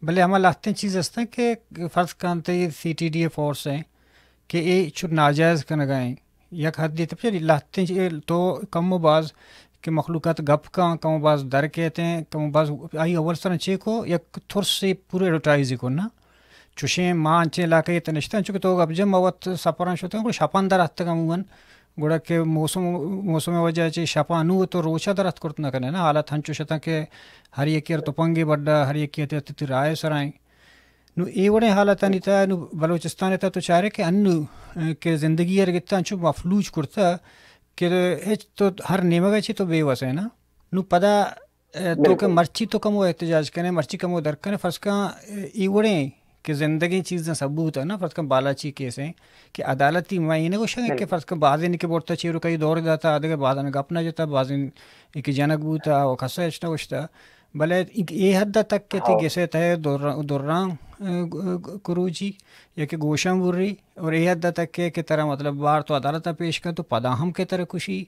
بلے ہما لہتیں چیز ہستیں کہ فرض کنت اے سی ٹی ڈی اے فورس ہیں کہ اے چو ناجائز کنگا ہیں۔ یک حدے تک لہتیں چی-، تو کم و باز کہ مخلوقات گپ کن، کم و باز در کیت ہیں، کم و باز آئی اول سرا چیکو یک ترس سے پورے ایڈورٹائز کو نا۔ چوشیں ما انچیں علاقہ ء تہ نشتگ، انچو کہ تو گپ جن، ما وت سفراں شتگ، گڑا شپاں در اتکگ عموماً، گڑا کہ موسم، موسم ء وجہ چہ شپاں نوں تو روچ ء در اتک کرت نہ کن ئے نا، حالت ہنچوش اتاں کہ ہر یکے ء تپنگے بڈا، ہر یکے ء تہ تئی راہ ء سرا ایں۔ نوں اے وڑیں حالتانی تہ ء نوں بلوچستان ء تہ تو چارے کہ انوں، ء، کہ زندگی ء گتا انچو مفلوج کرتا کہ ہچ تو ہر نیمگ ء چہ تو بے وس ئے نا۔ نوں پدا ء، تو کہ بالکل۔ مرچی تو کمو احتجاج کنے، مرچی کمو در کنے، فرض کن، ء، ای وڑیں کہ زندگیں چیزاں ثبوت ہے نا، فرض کن بالاچی کیس ہیں کہ عدالتی، ما یہ نہ گوشاں کہ بالکل۔ فرض کن بازیں کہ برتا چیرو کئی دور داتا، آدگہ بازن گپ نہ جتا، بازیں کہ جنگ بوتا، و کسا اچ نہ گوشتا۔ بلے اے حد تک کہ تی ہاؤ۔ گسے تھے در-، دران، ء، گ-، گ-، کروچی یا کہ گوشاں بری، اور اے حد تک کہ، کہ ترا مطلب بار تو عدالت پیش کن تو پدا ہم کہ ترا کشی،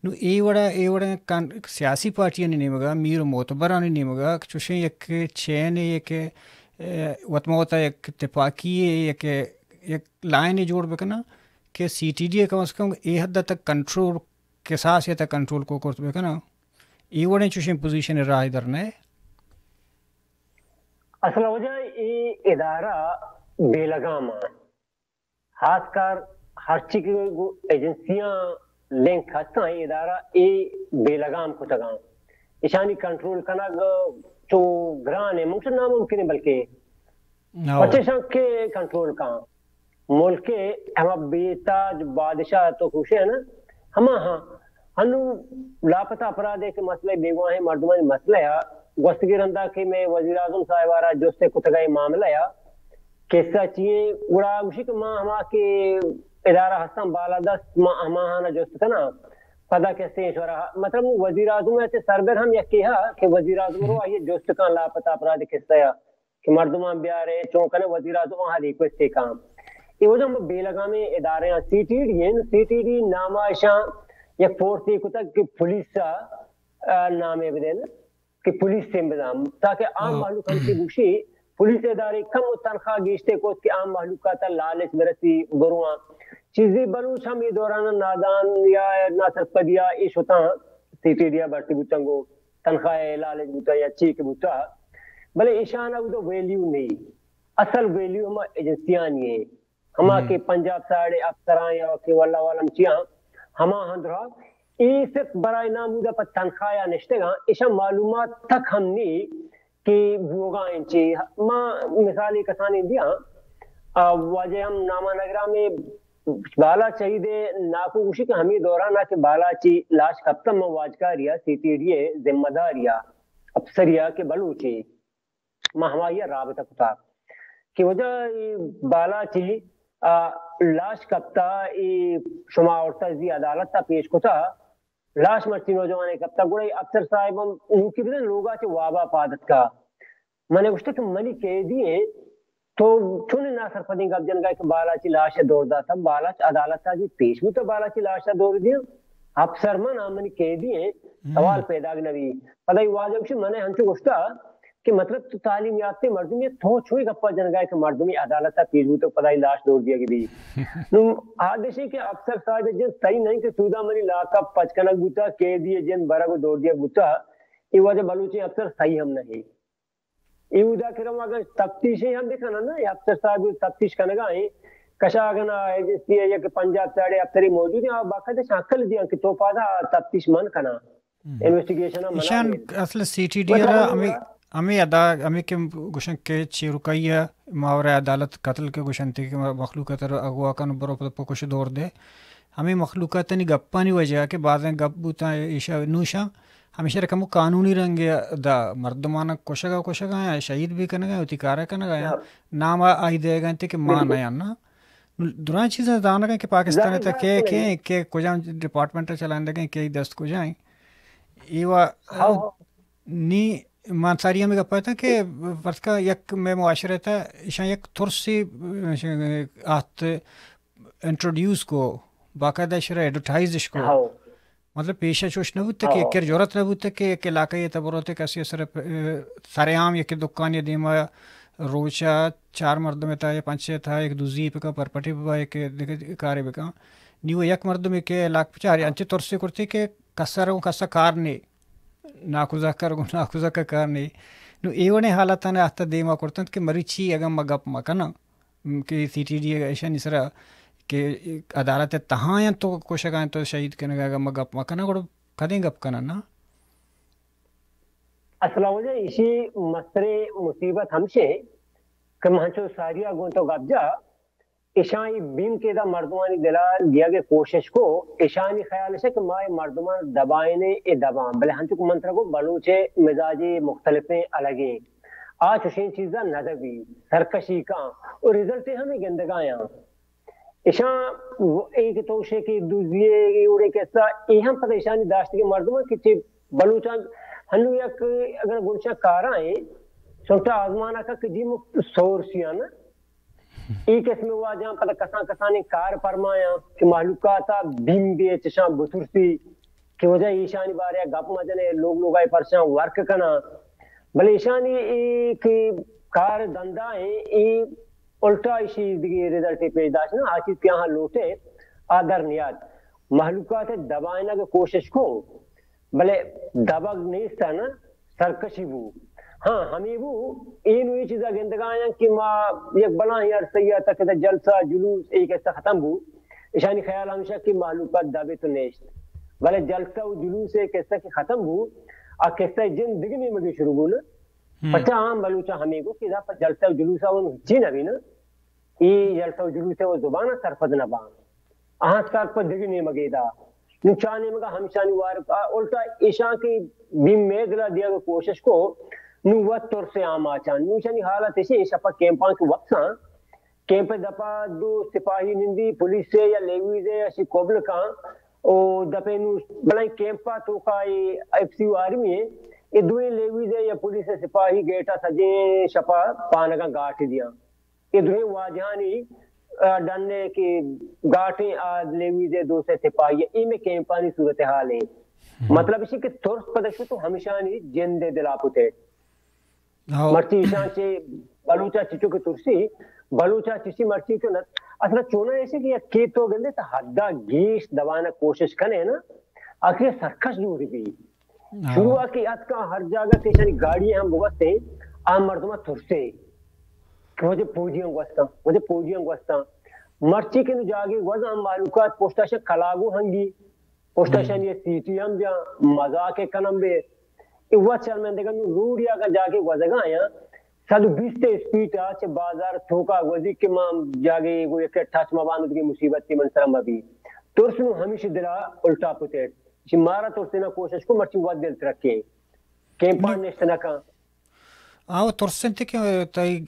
نوں اے وڑا، اے وڑا کن-، سیاسی پارٹیانی نیمگا، میر و معتبرانی نیمگا چوشیں یک چینے، یک، ء، وت ما وتا یک تپاکی، یک، یک لائنے جوڑ بکناں کہ سی ٹی ڈی ء کم از کم اے حد تک کنٹرول، کساس ء تک کنٹرول کو کرت بکناں۔ اے وڑیں چوشیں پوزیشن راہ در نہ۔ اصل وجہ اے ادارہ بے لگام آں۔ خاص کر ہرچی کہ گو ایجنسیاں لنک ہستاں، اے ادارہ اے بے لگام کتگاں۔ ایشانی کنٹرول کنگ چو گران ہے، ممکن ناممکن ہے بلکہ۔ ہو۔ پرچہ ایشاں کے کنٹرول کاں؟ ملک ہما بے تاج بادشاہ تو کوشے ہے نا، ہما ہاں۔ ہنو لاپتہ اپرادے کہ مسئلہ بیگواہیں مردمانی مسئلہ ہے، گوستگی رندا کہ میں وزیر اعظم صاحب آرا جستے کتگا اے معاملہ ہے، قصہ چی ایں؟ گڑا گوشی کہ ما ہما کہ ادارہ ہستاں بالادست، ما ہماہانا جست کناں۔ پدا کسے ایں شورا، مطلب، وزیر اعظم ء چہ سربر ہم یکے ہا کہ وزیر اعظم رو آئی جست کن لاپتہ اپراد قصہ یا کہ مردمان بیارے، چون کنے وزیر اعظم آ ریکویسٹ کن۔ اے وجہ ہم بے لگامیں ادارے ہیں، سی ٹی ڈی ہیں، سی ٹی ڈی نام اشاں یک فورسے کتگ کہ پولیس ء، ء، نامے بدین۔ کہ پولیس ء بزاں، تاکہ عام ہاں۔ مہلوک ہم چہ گوشی، پولیس ادارے کم و تنخواہ گیشتے کت کہ عام مہلوک ء تہ لالچ برسی برواں۔ چیزی بلوچ ہم اے دوران نادان یا ناسرپدی ء اے شتاں سی ٹی ڈی ء بھرتی بوتاں گو تنخواہ ء لالچ بوتاں یا چی کہ بوتا۔ بلے ایشان ء اود ویلیو نہیں۔ اصل ویلیو ہما ایجنسیانی ہیں۔ ہما ہم۔ کہ پنجاب سائیڈ ء افسراں یا کہ واللہ عالم چیاں، ہما ہندرا اے صرف برائے نام اودا پہ تنخواہ یا نشتگاں، ایشاں معلومات تک ہم نی کہ بوگا انچی۔ ما مثال کسانی دیاں، آ، واجہ ہم ناما نگرام بالا شہید ناکو گوشی کہ ہمیں دوران کہ بالاچی لاش کپتم، من واجکاری سی ٹی ڈی ء ذمہ داری افسری کہ بلوچی ما ہمائی ء رابطہ کتا کہ واجہ اے بالاچی، آ، لاش کپتا، اے شما آورتا زی عدالت ء پیش کتا، لاش مرچی نوجوانے کپتا، گڑا اے افسر صاحب ہم نوکی بزن لوگا چہ وابا پاد اتکا۔ من گوشتا کہ منی قیدی ہیں، تو چون ناسرپدیں گپ جنگا کہ بالاچی لاش دور داتا، بالاچ عدالت ء جی پیش بوتا، بالاچی لاش دور دیا، افسر من آ منی قیدی ہیں، سوال پیدا نہ بی۔ پدا اے واجہ گوشی، من ہنچو گوشتا کہ مطلب تو تعلیم یافتہ مردمی، تو چوئی گپا جنگا کہ مردمی عدالت ء پیش بوتا، پدا اے لاش دور دیا گی بی۔ نو حادثے کہ افسر صاحب جن صحیح نہیں کہ سودا منی لاک اپ پچ کنگ بوتا، قیدی جن برگ و دور دیا بوتا، اے واجہ بلوچی افسر صحیح ہم نہیں۔ اے اودا کہ رواں اگاں تفتیشے ہم بکنن نا، اے افسر صاحب تفتیش کنگا ہیں، کشا اگن ایجنسی ہے یا کہ پنجاب سائیڈ افسری موجود ہیں، آ باقاعدہ شاکل دیاں کہ تو پادا تفتیش من کنا، انویسٹیگیشن من ایشان۔ اصل سی ٹی ڈی مطلب را ہمیں، ہمیں ادا، ہمیں کہ گوشن کہ چیرکائی ہے ماور عدالت قتل کے گوشن تھی کہ مخلوق تر اغوا کن برو پہ کش دور دے۔ ہمیں مخلوقاتانی گپانی وجہ کہ بازیں گپ بوتاں ایشا نوشاں، ہمیشہ را کمو قانونی رنگ دا مردمان کشگا کشگا یا شہید بھی کنگا یا وتی کارا کنگا یا نام آئی دیگا انت کہ ما نہ آنا۔ دراں چیزاں دانگا کہ پاکستان تا کہ کہ کہ کجام ڈپارٹمنٹ چلائندگا کہ دست کجائیں۔ ایوا نی من ساری ہمیں گپ اتاں کہ فرض کا یک میں معاشرہ تا ایشاں یک ترسی آت انٹروڈیوس کو، باقاعدہ شرا ایڈورٹائزش کو۔ مطلب پیشہ چوش نہ بوت کہ کر جرت نہ بوت کہ یک علاقہ یہ تبرو تے کسی سر، سر عام یک دکان یا دیما روچا چار مردم تا یا پنچ تا یک دوزی پکا پرپٹی ببا یک دیگہ کارے بکا۔ نیو یک مردم کے لاکھ پچار انچے ترسے کرتے کہ کسر و کسا کار نے، ناکوزا کر گو ناکوزا کا کار نے۔ نو ایونے حالتاں آتا دیما کرتنت کہ مری چی اگاں ما گپ مکناں۔ کہ سی ٹی ڈی ایشانی سرا کہ عدالت تہا انت تو کشگا انت تو شہید کنگا، اگاں ما گپ مکناں گڑا کدیں گپ کناں نا؟ اصل وجہ ایشی مستریں مصیبت ہمشے کہ من چو ساریا گوں تو گپ جا، ایشاں ای بیم کہ دا مردمانی دلا دیگ کوشش کو، ایشانی خیال اش کہ ما اے مردمان دبائنے اے دبان، بلے ہنچو کہ من ترا گو بلوچ مزاجی مختلفیں الگیں، آ چوشیں چیزاں نہ دبی، سرکشی کاں و رزلٹ ہمیں گندگایاں۔ ایشاں اے کہ تو شے کہ دوزیے اے وڑیں قصہ، اے ہم پتہ ایشانی داشتگیں مردم کہ چہ بلوچاں ہنو یک اگر گلشن کاراں اے سنٹا آزمانا کا کہ جی مفت سورسیاں نا۔ اے قسم واجہاں پتہ کسان کسانیں کار پرمایاں کہ مہلوکاتا بیم بے چشاں بترسی۔ کہ وجہ ایشانی بارے گپ مجنے، لوگ لوگا پرچاں ورک کنا، بلے ایشانی اے کہ کار دندا ہیں، اے الٹا ایشی دگی رزلٹ پیش داشت نا، آ چیز کہ آہاں لوٹے آ در نیاد۔ مہلوکات دبائنگ کوشش کو، بلے دبگ نیست نا، سرکشی بو۔ ہاں، ہمیں بو، اے نو اے چیزا گندگایاں کہ ما یک بلاہیں عرصہ یا تک جلسہ جلوس اے قصہ ختم بو۔ ایشانی خیال ہمیشہ کہ مہلوکات دبے تو نیشت۔ بلے جلسہ و جلوس اے قصہ کہ ختم بو، آ قصہ جن دگہ نیمگے شروع بو نا۔ پچا عام بلوچا ہمیں گو کہ دا پہ جلسہ و جلوس آ ہچی نہ بی نا۔ اے جلسہ و جلوس و زبان سرپد نہ باں۔ آہاں سرپد دگہ نیمگے دا۔ نو چا نیمگا ہمیشانی وار آ، الٹا ایشاں کہ بیم میدلا دیگ کوشش کو، نو وت ترسے آماچان۔ نو ایشانی حالت ایشی، شپا کیمپاں کہ وپساں، کیمپ ء دپا دو سپاہی نندی، پولیس ء یا لیویز ء اشی کوبل کاں۔ او دپے نو بلائیں کیمپ ء توکا اے ایف سی و آرمی ء، اے دوئیں لیویز ء یا پولیس ء سپاہی گیٹ ء سجیں شپ ء پانگاں گاٹ دیاں۔ اے دوئیں واجہانی، آ، ڈن ء کہ گاٹیں آ لیویز ء دو سے سپاہی ء، اے مئے کیمپانی صورتحال ایں۔ مطلب اسی کہ ترس پدشو تو ہمیشانی جند ء دلا پتے۔ مرچی ایشاں چہ بلوچ ء چچو کہ ترسی، بلوچ ء چشی مرچی چو نت۔ اصل ء چوناں ایش کہ یک کیت تو گندے تہ حد ء گیش دوان ء کوشش کنے نا، آخر سرکش جوڑ بی۔ شروع ء کہ اتکاں ہر جاگہ کہ ایشانی گاڑی ہم بگوستیں، آ مردم ء ترسے کہ وجہ پوجیاں گوستاں، وجہ پوجیاں گوستاں۔ مرچی کہ نو جاگے گوز ہم مہلوکات پشت ء شہ کلاگو ہنگی، پشت ء شانی سی ٹی ہم جاں، مزاق ء کنم بے۔ اے وت شرمندگاں نوں روڈ یا اگاں جاگے گوزگا آیاں، صد و بیست اسپیڈ ء چہ بازار توکا گوزی کہ ما جاگے گو یک ٹچ مہ بان دگہ مصیبت من سرا مہ بی۔ ترس نوں ہمیشی دلا الٹا پتیٹ۔ چہ مارا ترسینا کوشش کو مرچی وت دل ترکے۔ کیمپاں نشت نہ کن۔ آ، وہ ترس انت کہ تئی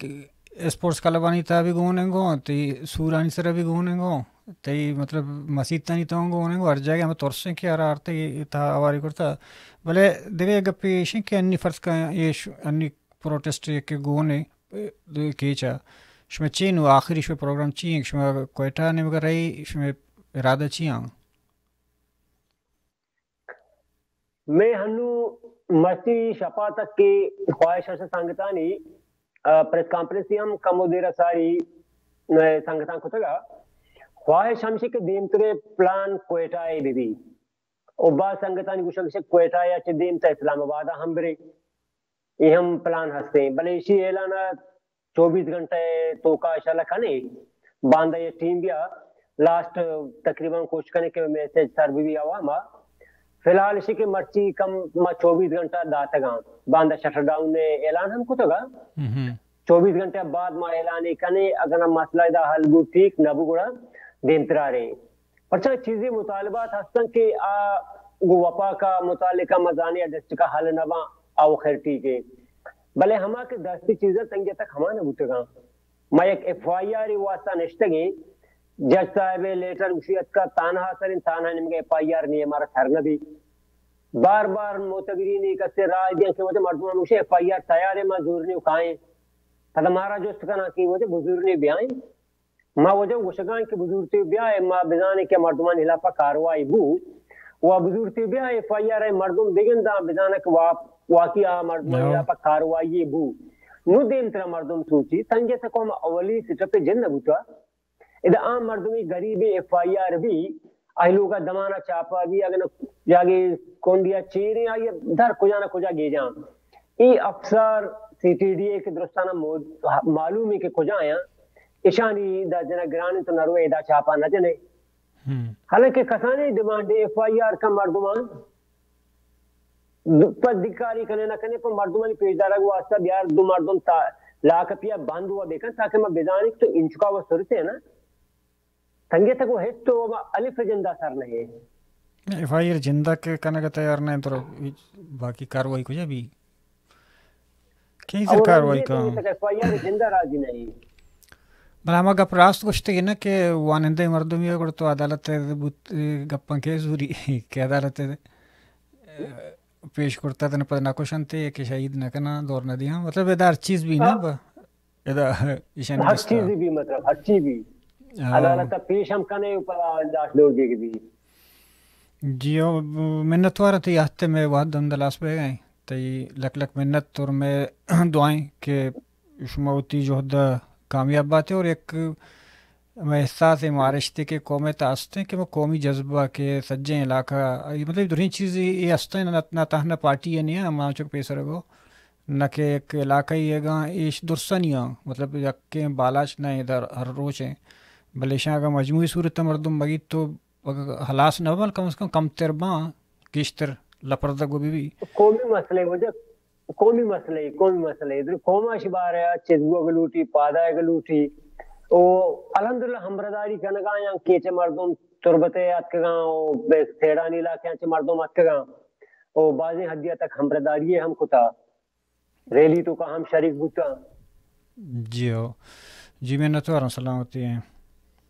اسپورٹس کلبانی تہا بھی گون انگو، تئی سورانی سرا بھی گون انگو، تئی مطلب مسیتانی تہا گون انگو، ہر جاگہ ہمیں ترس انت کہ ہر آرتے تہا آواری کرتا۔ بلے دگہ گپے ایش انت کہ انی فرض کن ایش انی پروٹیسٹ یک گون کیچا، شما چی نو آخری شما پروگرام چی انت؟ شما کوئٹہ نیمگا رہی، شما ارادہ چی آں؟ میں ہنو مرچی شپا تک کہ خواہش ہست سنگتانی، آ، پریس کانفرنس ہم کمو دیر ساری، آ، سنگتان کتگا۔ خواہش ہمشی کہ دیمترے پلان کوئٹہ ء بہ بی۔ او بعض سنگتانی گوشگ کہ کوئٹہ یا چہ دیم تا اسلام آباد ہم برے۔ اے ہم پلان ہستیں، بلے ایشی اعلان چوبیس گھنٹہ توکا انشاءاللہ کنے۔ باندا یہ ٹیم بیا لاسٹ تقریباً کوشش کنے کہ میسج سر بی بی عوام آ۔ فی الحال اشی کہ مرچی کم ما چوبیس گھنٹہ داتگاں، باندا شٹر ڈاؤن اعلان ہم کتگا۔ چوبیس گھنٹہ بعد ما اعلان کنے، اگر مسئلہ دا حل بو ٹھیک، نہ بو گڑا دیمترا رہے۔ پرچا چیزی مطالبات ہستن کہ آ گو وفاق ء متعلقہ مزانی ڈسٹرکٹ ء حل نہ باں، آ خیر ٹھیک ہے۔ بلے ہما کہ دستی چیزاں تنگے تک ہما نہ بوتگاں۔ ما یک ایف آئی آر واسطہ نشتگیں، جج صاحب لیٹر گوشی اتکا تانہا سرین، تانہا نمگے ایف آئی آر نہیں ہمارا سر نہ بھی۔ بار بار معتبرین ایک اسے رائے دیا کہ وہ مردم ہم گوشے ایف آئی آر تیار ہے، ما زور نہیں کھائیں۔ پتہ مارا جست کنا کہ وہ بزور نہیں بیائیں۔ ما وجہ گوشگاں کہ بزورتی بیائے، ما بزانے کہ مردمانی خلاف کاروائی بو، و بزورتی بیائے ایف آئی آر مردم بگنداں بزانے کہ وا-، واقعی آ مردمانی خلاف کاروائی بو۔ نو دیم ترا مردم سوچی، تنگے تکو ہم اولی سٹپ جن نہ بوتا۔ ادا آ مردمی غریب ایف آئی آر بی، آئی لوگا دمانا چاپا بی، اگر جاگے کونڈیا چیریں، آئی در کجا نہ کجا گیجاں۔ ای افسر سی ٹی ڈی اے کہ درستانا مو-، معلوم ہے کہ کجا ہیں، اشانی دا جنا گران تو نروے دا چاپا نہ جنے۔ حالانکہ کسانی ڈیمانڈ ایف آئی آر کا مردمان پہ دکاری کنے نہ کنے، پہ مردمانی پیش دارگ واسطہ بیار دو مردم تا لاکپیا بند ہوا بکن تاکہ ما بزانیں کہ تو انچکا و صورت ہے نا۔ تنگے تک وہ ہچ تو ما الف جندہ سر نہیں۔ ایف آئی آر جندہ کے کنگ تیار نہیں تو باقی کاروائی کجا بھی؟ کئی سر کاروائی کا؟ ایف آئی آر جندہ راضی نہیں۔ بلے ہما گپ راست گوشتگی نا کہ وانندہ مردمی گڑ تو عدالت بوت گپاں کے زوری کہ عدالت پیش کرتا تن پد نہ کشنتے کہ شہید نہ کنا دور نہ دیاں، مطلب ادا ہر چیز بھی نا۔ ادا ایشانی ہر چیز بھی، مطلب ہر چیز بھی۔ عدالت پیش ہم کنے اوپر لاش دور دیگ بھی۔ جی او، منتوار تئی ہفتے میں وہد ہم دلاس بہ گئے۔ تئی لک لک منت اور میں دعائیں کہ شما وتی جہد کامیاب باتے اور یک ہمے احساس مارشتے کہ قوم تا ہستیں کہ وہ قومی جذبہ کہ سجیں علاقہ، مطلب درہیں چیز یہ ہستیں، نہ، نہ تہنا پارٹی ہے نہیں ہے، ہم چک پیسر گو، نہ کہ یک علاقہ ہی ہے گا، ایش درسا نہیں ہے، مطلب یکیں بالاچ نہ ادھر ہر روچ ہیں، بلے شاہ اگر مجموعی صورت مردم مگیت تو اگر ہلاس نہ بل کم از کم کم تر باں، گیشتر لپردگ بی بی۔ قومی مسئلے وجہ قومی مسئلہ، قومی مسئلہ، ادھر قوم اش بارے چیز بوگ لوٹی، پادائگ لوٹی۔ او الحمدللہ ہمبرداری کنگا یا کیچے مردم تربتے اتکگاں، او بے سیڑانی علاقے چے مردم اتکگاں۔ او بازیں حدیہ تک ہمبرداری ہم کتا، ریلی تو کا ہم شریک بوتا۔ جی ہو، جی منتوار ہوں، سلامتی ہیں۔